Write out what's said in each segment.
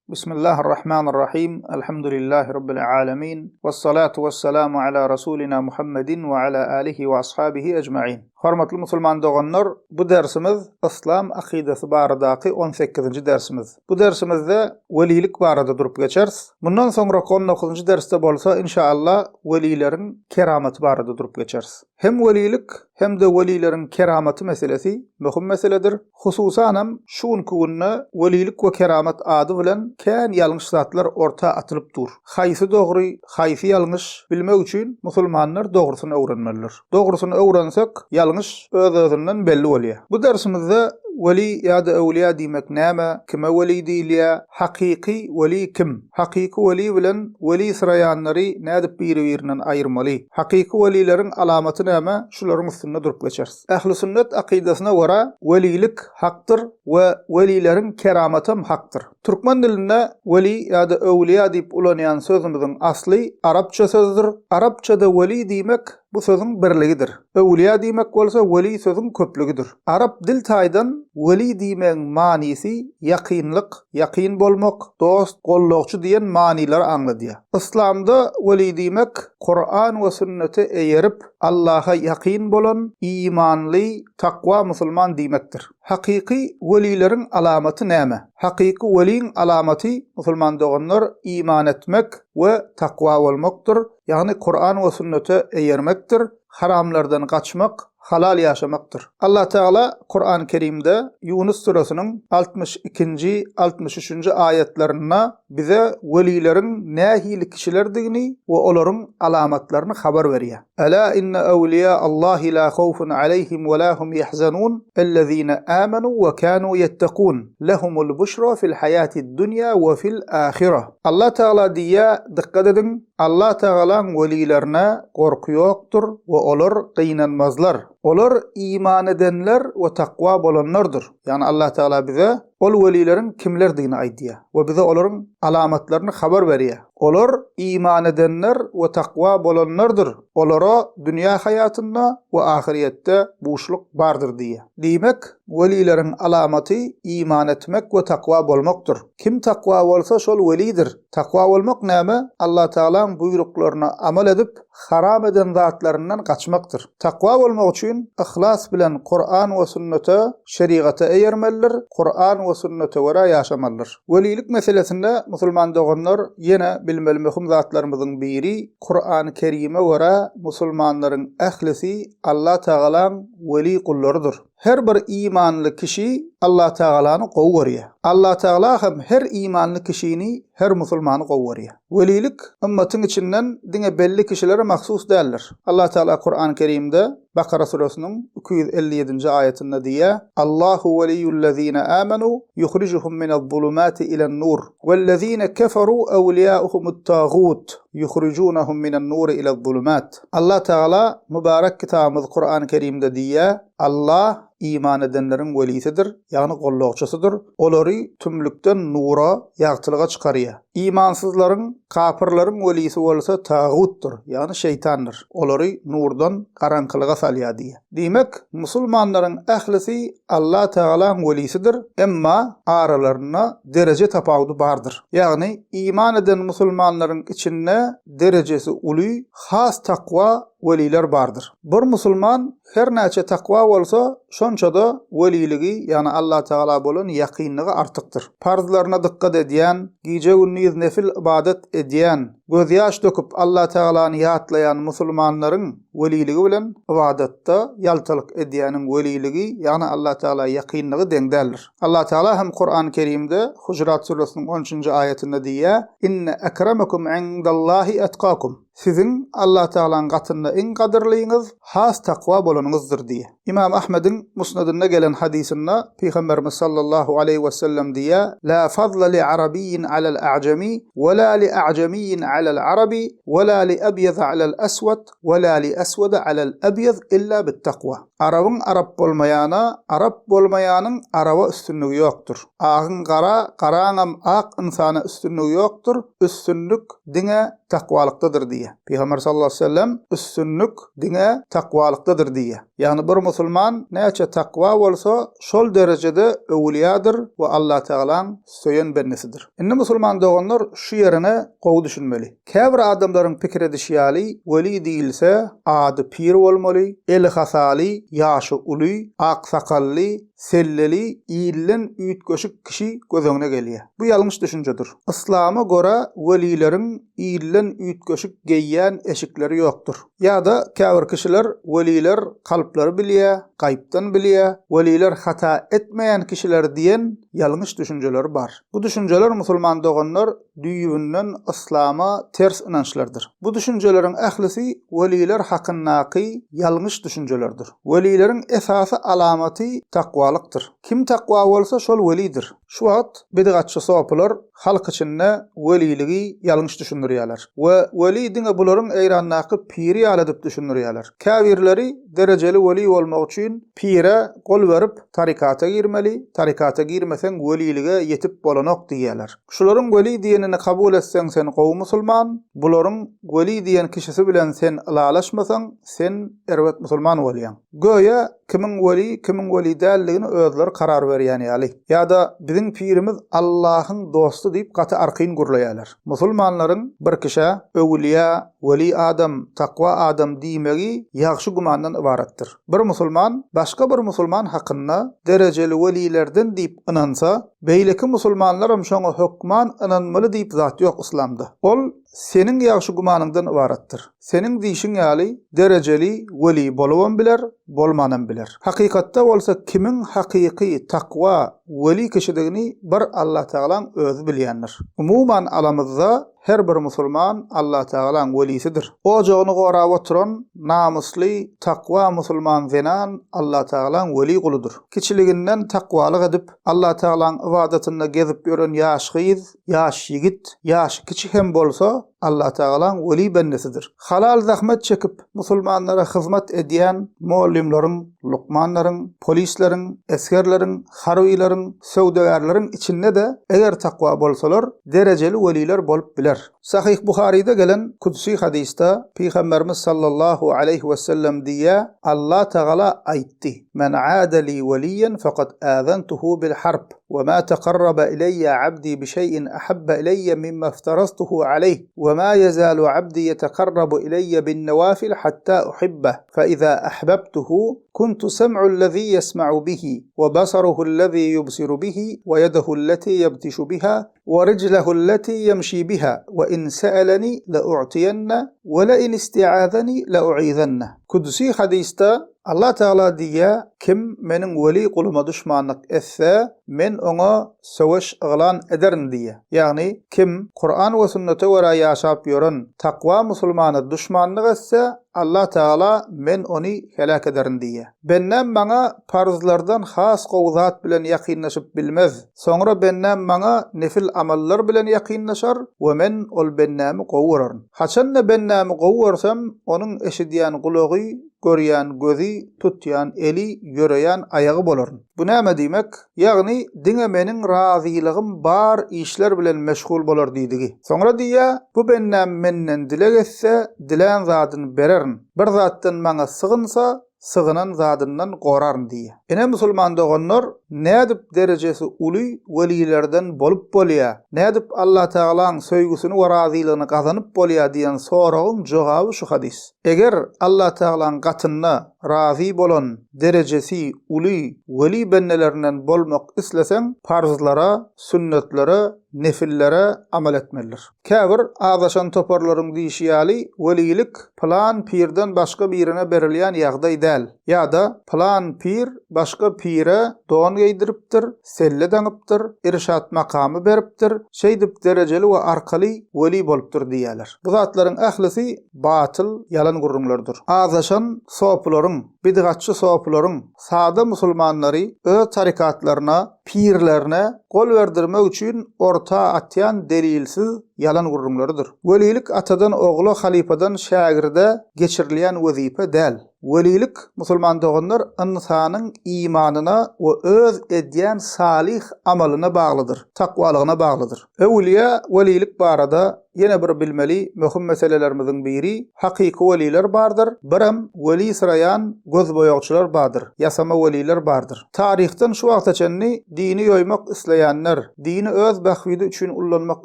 Bismillahirrahmanirrahim. Elhamdülillahi Rabbil alemin. Vessalatu vesselamu ala Rasulina Muhammedin ve ala alihi ve ashabihi ecmain. Hormatly musulman doganlar, bu dersimiz Yslam akydasy baradaky on sekizinji dersimiz. Bu dersimizde welilik barada durup geçeris. Mundan soňraky on dokuzynjy dersde bolsa inşaAllah welileriň keramaty barada durup geçeris. Hem welilik hem-de welileriň keramaty meselesi möhüm meseledir. Hususanam şu günki günde welilik we keramat ady bilen kän ýalňyş zatlar orta atylyp dur. Haýsy dogry, haýsy ýalňyş bilmek üçin musulmanlar dogrusyny öwrenmelidir. Dogrusyny öwrensek, ýalňyş öz-özünden belli bolýar. Bu dersimizde weli ýa-da öwlüýä diýmek näme, kime weli diýilýär, hakyky weli kim, hakyky weli bilen weli syraýanlary nädip biri-birinden aýyrmaly, hakyky welileriň alamaty näme, şularyň üstünde durup geçeris. Ähli-sünnet akydasyna görä, welilik hakdyr we welileriň keramatam hakdyr. Türkmen dilinde weli ýa-da öwlüýä diýip ulanýan sözümiziň asly arapça sözdür. Arapçada weli diýmek bu sözüň birligidir. Öwlüýä diýmek bolsa weli sözüň köplügidir. Arap dil taýdan weli diýmegiň manysy ýakynlyk, ýakyn bolmak, dost, gollagçy diýen manylary aňladýar. Yslamda weli diýmek Kuran we sünnete eýerip, Allaha ýakyn bolan, imanly, takwa musulman diýmekdir. Hakyky welileriň alamaty näme? Hakyky weliň alamaty, musulman doganlar, iman etmek we takwa bolmakdyr, ýagny Kuran we sünnete eýermekdir, haramlardan gaçmak, halal ýaşamakdyr. Allah Tagala Kuran Kerimde Ýunus süresiniň 62-nji, 63-nji aýatlarynda bize welileriň nähili kişilerdigini we olaryň alamatlaryny habar berýär. Ela inne awliýa Allahi la howfun aleýhim we la hum ýahzanun, ellezine amanu we kanu ýettekun, lehumul buşra fil haýatid dunýa we fil ahira. Allah Tagala diýýär, dykgat ediň, Allah Tagalaň welilerine gorky ýokdur we olar gynanmazlar. Olar iman edenler we takwa bolanlardyr. Ýagny Allah Tagala bize ol welileriň kimlerdigini aýdýar we bize olaryň alamatlaryny habar berýär. Olar iman edenler we takwa bolanlardyr, olara dünýä haýatynda we ahyrýetde buşluk bardyr diýýär. Diýmek, welileriň alamaty iman etmek we takwa bolmakdyr. Kim takwa bolsa şol welidir. Takwa bolmak näme? Allatagalaň buýruklaryna amal edip, haram eden zatlaryndan gaçmakdyr. Takwa bolmak üçin yhlas bilen Kuran we sünnete, şerigata eýermelidir, Kuran we sünnete görä ýaşamalydyr. Welilik meselesinde musulman doganlar ýene bilmeli möhüm zatlarymyzyň biri Kurany Kerime görä musulmanlaryň ählisi Allatagalaň weli gullarydyr. Her bir imanly kişi Allatagalany gowy görýär. Allatagala hem her imanly kişini, her musulmany gowy görýär. Welilik ymmatyň içinden diňe belli kişilere mahsus däldir. Allatagala Kurany Kerimde Bakara süresiniň 257-nji aýatynda diýýär, Allahu weliýullezine amenu ýuhrijuhum minez-zulumati ilen-nur, wellezine keferu ewliýauhumut-tagut ýuhrijunahum minen-nuri ilez-zulumat. Allatagala mübarek kitabymyz Kurany Kerimde diýýär, Allah iman edenleriň welisidir, ýagny gollagçysydyr, olary tümlükden nura, ýagtylyga çykarýar. Imansyzlaryň, kapyrlaryň welisi bolsa tagutdyr, ýagny şeýtandyr, olary nurdan garaňkylyga salýar diýýär. Diýmek, musulmanlaryň ählisi Allah Tagalaň welisidir, emma aralarynda dereje tapawudy bardyr. Ýagny iman eden musulmanlaryň içinde derejesi uly, has takwa weliler bardyr. Bir musulman her näçe takwa bolsa, şonça-da weliligi, ýagny Allatagala bolan ýakynlygy artykdyr. Parzlaryna dykgat edýän, gije-gündiz nefil ybadat edýän, gözýaş döküp Allatagalany ýatlaýan musulmanlaryň weliligi bilen ybadatda ýaltalyk edýäniň weliligi, ýagny Allatagala ýakynlygy deň däldir. Allatagala hem Kurany Kerimde Hujurat süresiniň on üçünji aýatynda diýýär, Inne ekremakum indallahi etkakum. Siziň Allatagalaň gatynda iň gadyrlyňyz has takwa bolanyňyzdyr diýýär. Ymam Ahmediň Musnadynda gelen hadysynda Pygamberimiz sallallahu aleýhi wesellem diýýär, La fazla li arabiyyin alel a'jami we la li a'jamiyyin alel arabi we la li ebýaza alel eswed we la li eswede alel ebýaz illa bit takwa. Arabyň arap bolmaýana, arap bolmaýanyň araba üstünligi ýokdur. Agyň gara, garaňam ak ynsana üstünligi ýokdur, üstünlik diňe takwalykdadyr diýýär. Pygamber sallallahu aleýhi we sellem üstünlik diňe takwalykdadyr diýýär. Ýagny bir musulman näçe takwa bolsa, şol derejede öwülýadyr we Allatagalaň söýen bendesidir. Indi musulman doganlar şu ýerine gowy düşünmeli. Käbir adamlaryň pikir edişi ýaly, weli diýilse, ady pir bolmaly, eli hasaly, ýaşy uly, ak sakally, selleli, ilden üýtgeşik kişi göz öňüne gelýär. Bu ýalňyş düşünjedir. Yslama görä welileriň ilden üýtgeşik geýýän eşikleri ýokdur. Ýa-da käbir kişiler weliler kalplary bilýär, gaýypdan bilýär, weliler hata etmeýän kişiler diýen ýalňyş düşünjeleri bar. Bu düşünjeler musulman doganlar düýbünden yslama ters ynançlardyr. Bu düşünjeleriň ählisi weliler hakyndaky ýalňyş düşünjelerdir. Welileriň esasy alamaty takwalykdyr. Kim takwa bolsa şol welidir. Şu wagt bidgatçy sopylar halk içinde weliligi ýalňyş düşündirýärler we weli diňe bularyň Eýrandaky piri ýaly edip düşündirýärler. Käbirleri derejeli weli bolmak üçin pire gol berip tarikata girmeli, tarikata girmeseň welilige ýetip bolanok diýýärler. Şularyň weli diýenini kabul etseň sen gowy musulman, bularyň weli diýen kişisi bilen sen ylalaşmasaň sen erbet musulman bolýaň. Göýä kimiň weli, kimiň weli däldigini özleri karar berýän ýaly. Ýa-da biziň pirimiz Allahyň dosty diýip gaty arkaýyn gürleýärler. Musulmanlaryň bir kişä öwülýä, weli adam, takwa adam diýmegi ýagşy gümandan ybaratdyr. Bir musulman başga bir musulman hakynda derejeli welilerden diýip ynansa, Beýleki musulmanlaram şoňa hökman ynanmaly diýip zat ýok yslamda. Ol seniň ýagşy gümanyňdan ybaratdyr. Seniň diýşiň ýaly derejeli weli bolubam biler, bolmanam biler. Hakykatda bolsa kimiň hakyky takwa weli kişidigini bir Allatagalaň özi bilýändir. Umuman alamyzda Her bir musulman Allatagalaň welisidir. Ojagyny gorap oturan namysly, takwa musulman zenan Allatagalaň weli guludyr. Kiçiliginden takwalyk edip, Allatagalaň ybadatynda gezip ýören ýaş gyz, ýaş ýigit, ýaşy kiçi hem bolsa, Allatagalaň weli bendesidir. Halal zähmet çekip, musulmanlara hyzmat edýän mugallymlaryň, lukmanlaryň, polisleriň, esgerleriň, harbylaryň, söwdagärleriň içinde-de eger takwa bolsalar, derejeli weliler bolup biler. Sahyh Buharyda gelen kudsi hadysda Pygamberimiz sallallahu aleýhi wesellem diýýär, Allah Tagala aýtdy, Men aada li weliýen fekad azantuhu bil harb. We ma taqarraba ileýýe abdi bi şeý'in ahabba ileýýe mimma iftaraztuhu aleýh, we ma ýezalu abdi ýetekarrabu ileýýe bin-nawafil hatta uhibbeh, fe iza ahbabtuhu kuntu sem'ullezî ýesma'u bihi, we basaruhullezî ýubsiru bihi, we ýedehulleti ýebtişu biha, we rijlehulleti ýemşî biha, we in se'eleni le'u'tiýenne, we le'in isti'azeni le'u'izenne. Kudsi hadysda Allah Tagala diýýär, Kim Meniň weli guluma duşmanlyk etse, Men oňa söweş yglan ederin diýýär. Ýagny, kim Kuran we sünnete görä ýaşap ýören takwa musulmana duşmanlyk etse, Allah Tagala Men ony heläk ederin diýýär. Bendäm Maňa parzlardan has gowy zat bilen ýakynlaşyp bilmez. Soňra bendäm Maňa nefil amallar bilen ýakynlaşar we Men ol bendämi gowy görerin. Haçan-da bendämi gowy görsem, onuň eşidýän gulagy, görýän gözi, tutýan eli, ýöreýän aýagy bolaryn. Bu näme diýmek? Ýagny, diňe meniň razylygym bar işler bilen meşgul bolar diýdigi. Soňra diýýär, Bu bendäm menden dileg etse, dilän zadyny bererin. Bir zatdan maňa sygynsa, sygynan zadyndan goraryn diýýär. Ine musulman doganlar, nädip derejesi uly welilerden bolup bolýar, nädip Allatagalaň söýgüsini we razylygyny gazanyp bolýar diýen soragyň jogaby şu hadys. Eger Allatagalaň gatynda razy bolan, derejesi uly weli bendelerinden bolmak isleseň, parzlara, sünnetlere, nefillere amal etmelidir. Käbir azaşan toparlaryň diýşi ýaly, welilik pylan pirden başga birine berilýän ýagdaý däl. Ýa-da pylan pir başga pire don geýdiripdir, selle daňypdyr, irşat makamy beripdir, şeýdip derejeli we arkaly weli bolupdyr diýýärler. Bu zatlaryň ählisi batyl, ýalan gürrüňlerdir. Azaşan sopularyň, bidgatçy sopularyň sada musulmanlary öz tarykatlaryna, pirlerine gol berdirmek üçin orta atýan delilsiz ýalan gürrüňleridir. Welilik atadan ogla, halypadan şägirde geçirilýän wezipe däl. Welilik, musulman doganlar, ynsanyň imanyna we öz edýän salyh amalyna baglydyr, takwalygyna baglydyr. Öwülýä welilik barada ýene bir bilmeli möhüm meselelerimiziň biri, hakyky weliler bardyr, birem weli syraýan gözboýagçylar bardyr, ýasama weliler bardyr. Taryhdan şu wagta çenli dini ýoýmak isleýänler, dini öz bähbidi üçin ullanmak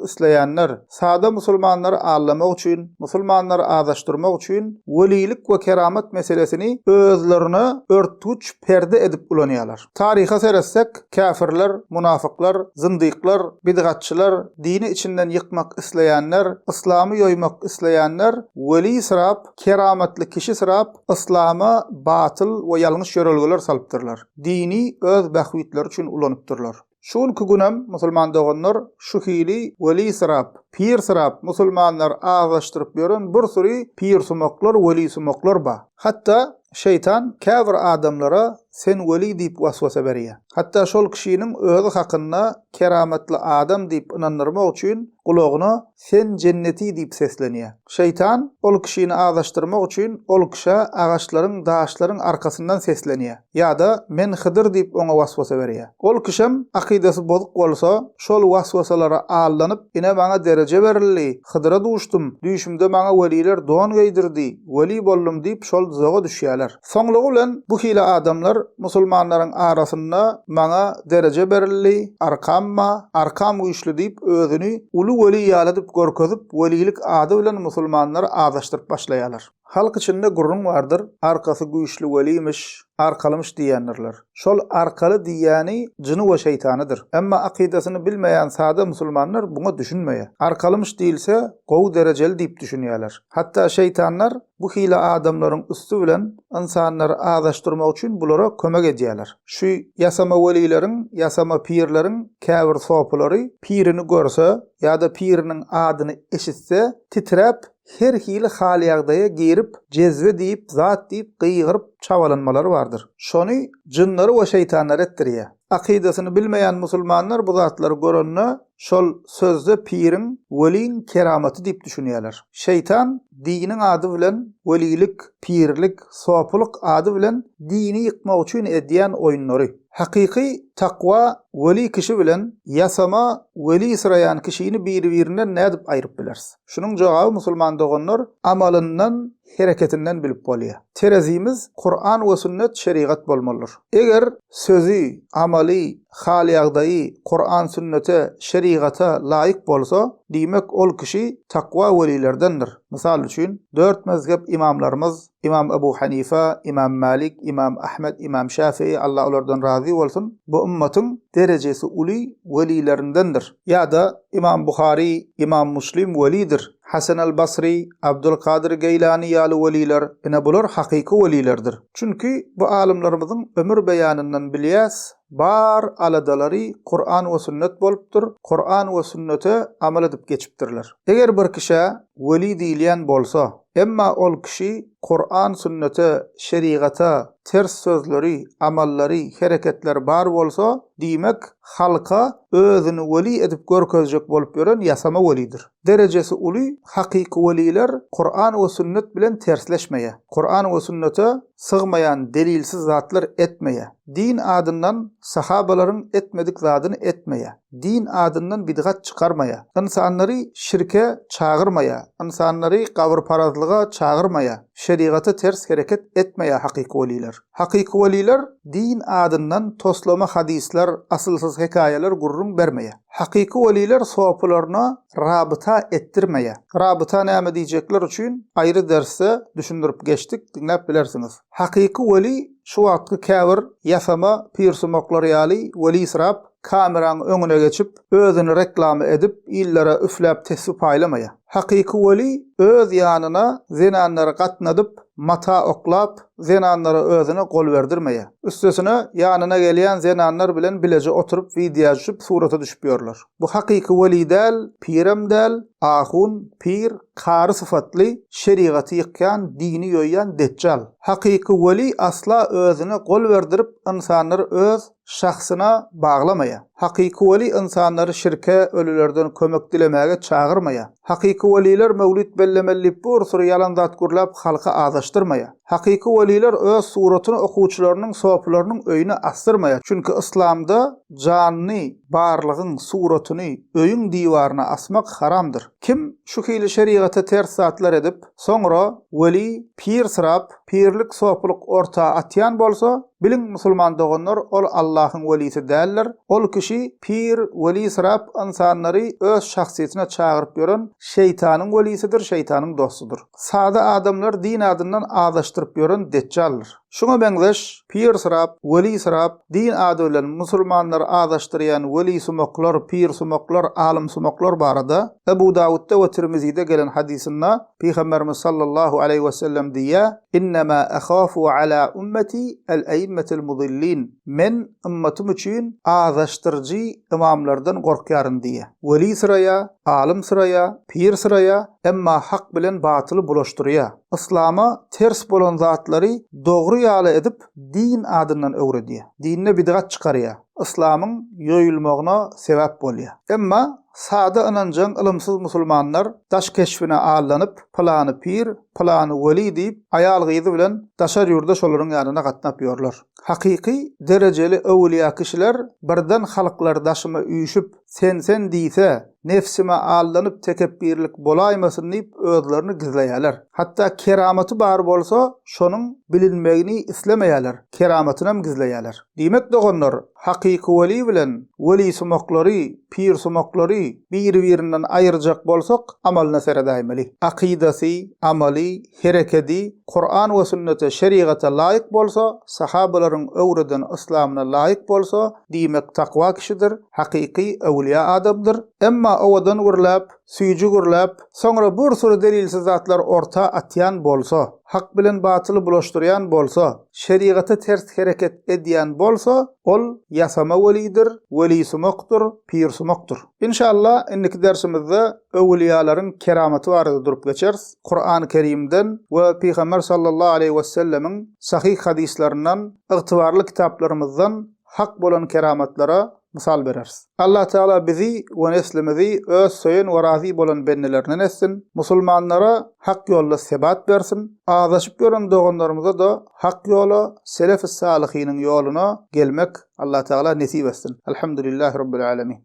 isleýänler, sada musulmanlary aldamak üçin, musulmanlary azaşdyrmak üçin welilik we keramat meselesini özlerine örtgüç perde edip ulanýarlar. Taryha seretsek, käfirler, munafyklar, zyndyklar, bidgatçylar, dini içinden ýykmak isleýänler, yslamy ýoýmak isleýänler weli syrap, keramatly kişi syrap, yslama batyl we ýalňyş ýörelgeler salypdyrlar. Dini öz bähbitleri üçin ulanypdyrlar. Şu günki günem musulman doganlar şu hili weli syrap, pir syrap musulmanlary azaşdyryp ýören bir süri pirsumaklar, welisumaklar bar. Hatda şeýtan käbir adamlara sen weli diýip waswasa berýär. Hatda şol kişiniň özi hakynda keramatly adam diýip ynandyrmak üçin gulagyna Sen jenneti diýip seslenýär. Şeýtan ol kişini azaşdyrmak üçin ol kişä agaçlaryň, daşlaryň arkasyndan seslenýär. Ýa-da men Hydyr diýip oňa waswasa berýär. Ol kişem akydasy bozuk bolsa, şol waswasalara aldanyp, ine maňa dereje berildi, Hydyra duşdum, düýşümde maňa weliler don geýdirdi, weli boldum diýip şol duzaga düşýärler. Soňlugy bilen bu hili adamlar musulmanlaryň arasynda maňa dereje berildi, arkam ba, arkam güýçli diýip özüni uly weli ýaly edip görkezip welilik ady bilen musulmanlary azaşdyryp başlaýarlar. Halk içinde gürrüň bardyr, arkasy güýçli welimiş, arkalymyş diýýändirler. Şol arkaly diýýäni jyny we şeýtanydyr. Emma akydasyny bilmeýän sada musulmanlar buňa düşünmeýär. Arkalymyş diýilse gowy derejeli diýip düşünýärler. Hatda şeýtanlar Bu hili adamlaryň üsti bilen ynsanlary azaşdyrmak üçin bulara kömek edýärler. Şu ýasama welileriň, ýasama pirleriň käbir sopulary pirini görse ýa-da piriniň adyny eşitse, titräp, her hili hal-ýagdaýa girip, jezbe diýip, zat diýip gygyryp çabalanmalary bardyr. Şony jynlary we şeýtanlary etdirýär. Akydasyny bilmeýän musulmanlar bu zatlary görende, şol sözde piriň, weliň keramaty diýip düşünýärler. Şeýtan diniň ady bilen welilik, pirlik, sopulyk ady bilen dini ýykmak üçin edýän oýunlary. Hakyky takwa weli kişi bilen ýasama weli syraýan kişini biri-birinden nädip aýryp bileris? Şunuň jogaby musulman doganlar amalyndan, hereketinden bilip bolýar. Terezimiz Kuran we sünnet şerigat bolmalydyr. Eger sözi, amaly, hal-ýagdaýy Kuran-sünnete, şerigata laýyk bolsa, diýmek ol kişi takwa welilerdendir. Mysal üçin, dört mezhep ymamlarymyz, Ymam Ebu Hanifa, Ymam Malik, Ymam Ahmet, Ymam Şafii, Allah olardan razy bolsun, bu ymmatyň derejesi uly welilerindendir. Ýa-da Ymam Buhary, Ymam Muslim welidir. Hasan al-Basry, Abdulkadyr Geýlany ýaly weliler, ine bular hakyky welilerdir. Çünki bu alymlarymyzyň ömür beýanyndan bilýäs, bar aladalary Kuran we sünnet bolupdyr, Kuran we sünnete amal edip geçipdirler. Eger bir kişä weli diýilýän bolsa, emma ol kişi Kuran sünnete, şerigata ters sözleri, amallary, hereketleri bar bolsa, diýmek halka özüni weli edip görkezjek bolup ýören ýasama welidir. Derejesi uly hakyky weliler Kuran we sünnet bilen tersleşmeýär. Kuran we sünnete sygmaýan delilsiz zatlar etmeýär. Din adyndan sahabalaryň etmedik zadyny etmeýär. Din adyndan bidgat çykarmaýar. Ynsanlary şirke çagyrmaýar. Ynsanlary gabyrparazlyga çagyrmaýar. Şerigata ters hereket etmeýär hakyky weliler. Hakyky weliler din adyndan toslama hadyslar, asylsyz hekaýalar gürrüň bermeýär. Hakyky weliler sopularyna rabyta etdirmeýär. Rabyta näme diýjekler üçin aýry dersde düşündirip geçdik, diňläp bilersiňiz. Hakyky weli şu wagtky käbir ýasama pirsumaklar ýaly welisyrap, kameraň öňüne geçip, özüni reklama edip, illere üfläp tesbi paýlamaýar. Hakyky weli öz ýanyna zenanlary gatnadyp, mata oklap, zenanlara özüne gol berdirmeýär. Üstesine, ýanyna gelýän zenanlar bilen bileje oturyp wideo düşüp, surata düşüp ýörler. Bu hakyky weli däl, pirem däl, ahun, pir, kary sypatly, şerigaty ýykýan, dini ýoýýan deçjal. Hakyky weli asla özüne gol berdirip, ynsanlary öz şahsyna baglamaýar. Hakyky weli ynsanlary şirke, ölülerden kömek dilemäge çagyrmaýar. Hakyky weliler möwlit bellemeli diýip bir süri ýalan zat gürläp halky azaşdyrmaýar. Hakyky weli. weliler öz suratyny okuwçylarynyň, sopylarynyň öýüne asdyrmaýar. Çünki yslamda janly barlygyň suratyny öýüň diwaryna asmak haramdyr. Kim şu hili şerigata ters zatlar edip, soňra weli, pir syrap, pirlik, sopulyk orta atýan bolsa, biliň musulman doganlar ol Allahyň welisi däldir. Ol kişi pir, weli syrap ynsanlary öz şahsyýetine çagyryp ýören şeýtanyň welisidir, şeýtanyň dostudyr. Sada adamlar din adyndan azaşdyryp ýören deçjaldyr. Şuňa meňzeş pir syrap, weli syrap, din ady bilen musulmanlary azaşdyrýan welisumaklar, pirsumaklar, alymsumaklar barada Ebu Dawutda we Tirmizide gelen hadysynda Pygamberimiz sallallahu aleýhi wesellem diýýär, Innema ahafu ala ummeti el-eimmetel mudillin, Men ymmatym üçin azaşdyryjy ymamlardan gorkýaryn diýýär. Weli syraýar, alym syraýar, pir syraýar, emma hak bilen batyly bulaşdyrýar. Yslama ters bolan zatlary dogry ýaly edip din adyndan öwredýär. Dinde bidgat çykarýar. Yslamyň ýoýulmagyna sebäp bolýar. Emma sada ynanjaň ylymsyz musulmanlar daş keşbine aldanyp pylany pir, pylany weli diýip aýal-gyzy bilen daşary ýurda şolaryň ýanyna gatnap ýörler. Hakyky derejeli öwülýa kişiler birden halklar daşyma üýşüp sen-sen diýse, nebsime aldanyp tekepbirlik bolaýmasyn diýip özlerini gizleýärler. Hatda keramaty bar bolsa şonuň bilinmegini islemeýärler, keramatynam gizleýärler. Diýmek doganlar, hakyky weli bilen welisumaklary, pirsumaklary biri-birinden aýyrjak bolsak amalyna seredäýmeli. Akydasy, amaly, herekedi Kuran we sünnete, şerigata laýyk bolsa, sahabalaryň öwreden yslamyna laýyk bolsa, diýmek takwa kişidir, hakyky öwülýa adamdyr. Emma owadan gürläp, süýji gürläp, soňra bir süri delilsiz zatlar orta atýan bolsa, hak bilen batyly bulaşdyrýan bolsa, şerigata ters hereket edýän bolsa, ol ýasama welidir, welisumakdyr, pirsumakdyr. Inşallah indiki dersimizde öwülýalaryň keramaty barada durup geçeris. Kurany Kerimden we Pygamber sallallahu aleýhi wesellemiň sahyh hadyslaryndan, ygtybarly kitaplarymyzdan hak bolan keramatlara mysal bereris. Allah Tagala bizi we neslimizi öz söýen we razy bolan bendelerinden etsin, musulmanlara hak ýolda sebat bersin, azaşyp ýören doganlarymyza-da hak ýola, selef-i salyhynyň ýoluna gelmek Allah Tagala nesip etsin. Elhamdülillahi Rabbil Alemin.